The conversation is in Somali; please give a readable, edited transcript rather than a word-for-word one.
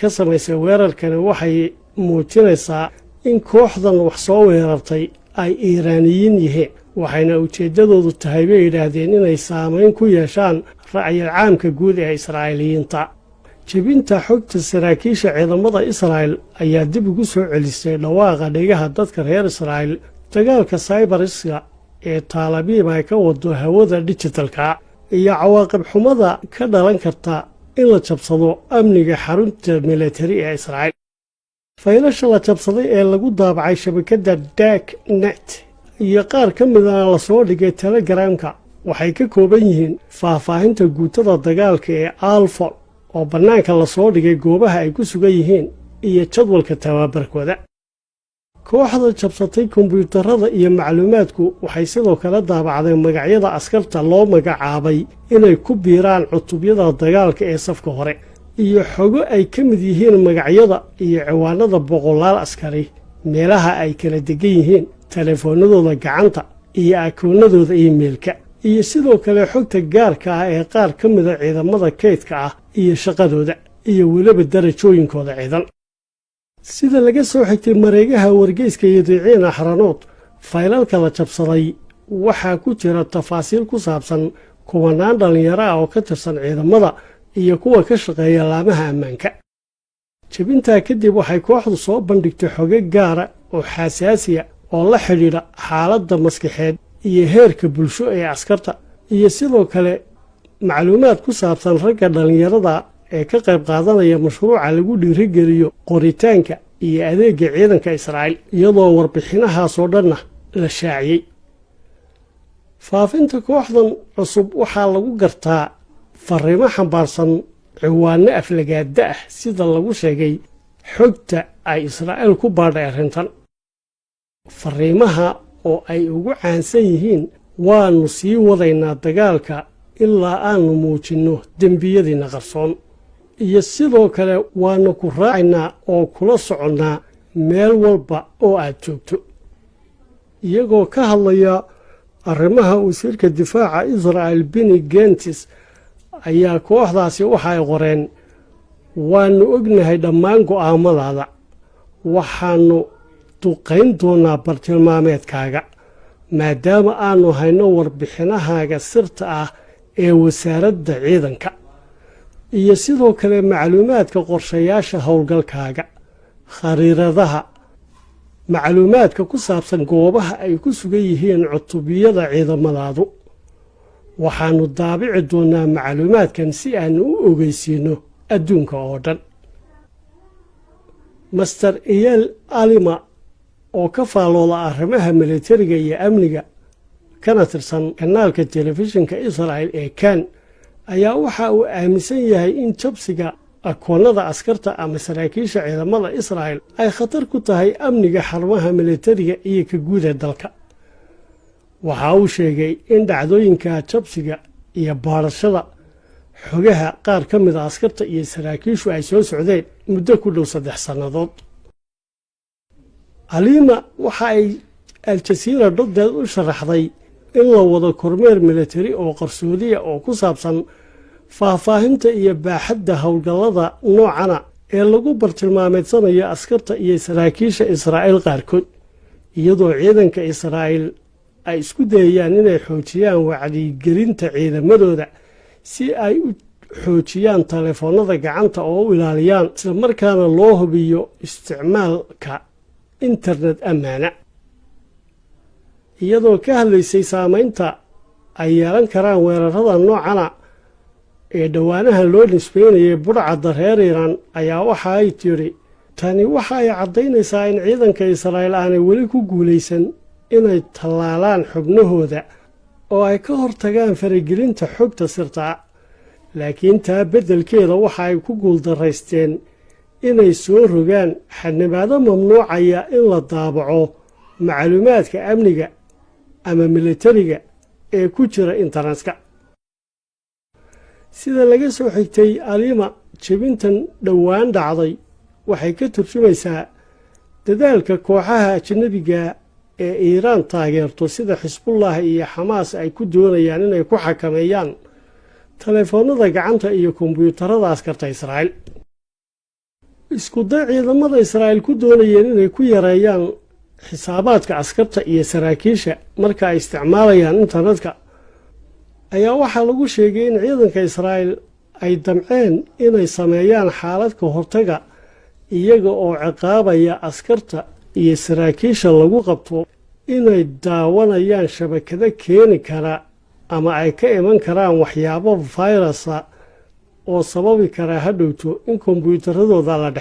Ka samaysay weerarkani waxay muujinaysaa in kooxdan wax soo weerartay ay Iiraaniyiin yihiin, waxayna ujeeddadoodu tahay, bay yidhaahdeen, inay saamayn ku yeeshaan ra'yil caamka guud ee Israa'iiliyiinta. Jebinta xogta saraakiisha ciidamada Israa'il ayaa dib ugu soo celisay dhawaaqa dhegaha dadka reer Israa'iil dagaalka cyber-iska ee Tel Aviv ay ka wado hawada dijitalka iyo cawaaqib xumada ka dhalan karta in la jabsado amniga xarunta militari ee Israa'iil. Faylasha la jabsaday ee lagu daabacay shabakadda Dark Net iyo qaar ka midana lasoo dhigay Telegramka waxay ka kooban yihiin faahfaahinta guutada dagaalka ee Alfon oo bannaanka lasoo dhigay, goobaha ay ku sugan yihiin iyo jadwalka tababarkooda. Kooxda jabsatay kombiyuutarada iyo macluumaadku waxay sidoo kale daabacday magacyada askarta loo magacaabay inay ku biiraan cutubyada dagaalka ee safka hore iyo xogo ay ka mid yihiin magacyada iyo ciwaanada boqolaal askari, meelaha ay kala degan yihiin, telefoonadooda gacanta iyo akoonadooda email-ka, iyo sidoo kale xogta gaarka ah ee qaar ka mida ciidamada kaydka ah iyo shaqadooda iyo weliba darajooyinkooda ciidan. Sida laga soo xigtay mareegaha wargeyska Yediot Ahronoth, faylalka la jabsaday waxaa ku jira tafaasiil ku saabsan kumanaan dhallinyaro ah oo ka tirsan ciidamada iyo kuwa ka shaqeeya laamaha ammaanka. Jebintaa kadib waxay kooxdu soo bandhigtay xogo gaara oo xasaasiya oo la xidhiidha xaaladda maskaxeed iyo heerka bulsho ee askarta, iyo sidoo kale macluumaad ku saabsan ragga dhallinyarada ee ka qayb qaadanaya mashruuca lagu dhiirigeliyo qoritaanka iyo adeegga ciidanka Israa'iil, iyadoo warbixinahaasoo dhanna la shaaciyey. Faafinta kooxdan cusub waxaa lagu gartaa fariimo xambaarsan ciwaano aflagaada ah, sida lagu sheegay xogta ay Israa'iil ku baadhay arrintan. Fariimaha oo ay ugu caansan yihiin "Waannu sii wadaynaa dagaalka ilaa aannu muujinno dembiyadiinna qarsoon" iyo sidoo kale "Waannu ku raacaynaa oo kula soconnaa meel walba oo aad joogto." Iyagoo ka hadlaya arrimaha, wasiirka difaaca Israa'il Benny Gantz ayaa kooxdaasi waxa ay qoreen: "Waannu ognahay dhammaan go'aammadaada. Waxaannu duqayn doonnaa bartilmaameedkaaga maadaama aannu hayno warbixinahaaga sirta ah ee wasaaradda ciidanka iyo sidoo kale macluumaadka qorshayaasha howlgalkaaga, khariiradaha, macluumaadka ku saabsan goobaha ay ku sugan yihiin cutubiyada ciidamadaadu. Waxaannu daabici doonnaa macluumaadkan si aannu u ogeysiinno adduunka oo dhan." Mister Eyal Alima oo ka faallooda arrimaha militariga iyo amniga kana tirsan kanaalka telefishinka Israa'el ee Kan ayaa waxa uu aaminsan yahay in jabsiga akoonnada askarta ama saraakiisha ciidamada Israa'el ay khatar ku tahay amniga xarumaha militariga iyo ka guud ee dalka. Waxa uu sheegay in dhacdooyinka jabsiga iyo baadhashada xogaha qaar ka mida askarta iyo saraakiishu ay soo socdeen muddo ku dhow 3 sannadood. Alima waxa ay Aljazeera dot net u sharaxday in la wado kormeer militari oo qarsoodiya oo ku saabsan faahfaahinta iyo baaxadda howlgallada noocana ee lagu bartilmaameedsanayo askarta iyo saraakiisha Israa'iil qaarkood, iyadoo ciidanka Israa'iil ay isku dayayaan inay xoojiyaan wacyigelinta ciidamadooda si ay u xoojiyaan taleefoonnada gacanta oo u ilaaliyaan, islamarkaana loo hubiyo isticmaalka internet ammaana. Iyadoo ka hadlaysay saameynta ay yeelan karaan weerarada noocana ee dhowaanahan loo nisbeynayay budhcadda reer Iiraan ayaa waxa ay tidhi: "Tani waxa ay caddaynaysaa in ciidanka Israa'iil aanay weli ku guulaysan inay tallaalaan xubnahooda oo ay ka hortagaan faragelinta xogta sirtaa, laakiin taa beddelkeeda waxa ay ku guuldarraysteen inay soo rogaan xanibaado mamnuucaya in la daabaco macluumaadka amniga ama militariga ee ku jira internetka." Sida laga soo xigtay Alima, jebintan dhowaan dhacday waxay ka turjumaysaa dadaalka kooxaha ajnabiga ee Iiraan taageerto sida Xisbullah iyo Xamaas ay ku doonayaan inay ku xakameeyaan taleefoonnada gacanta iyo kombiyuutarada askarta Israa'iil. Isku day ciidamada Israa'iil ku doonayeen inay ku yareeyaan xisaabaadka askarta iyo saraakiisha marka ay isticmaalayaan internetka ayaa waxaa lagu sheegay in ciidanka Israa'iil ay damceen inay sameeyaan xaalad ka hortaga, iyaga oo ciqaabaya askarta iyo saraakiisha lagu qabto inay daawanayaan shabakado keeni kara ama ay ka iman karaan waxyaabo fayrasa oo sababi karaa hadhowto in kombyuutaradooda la dhex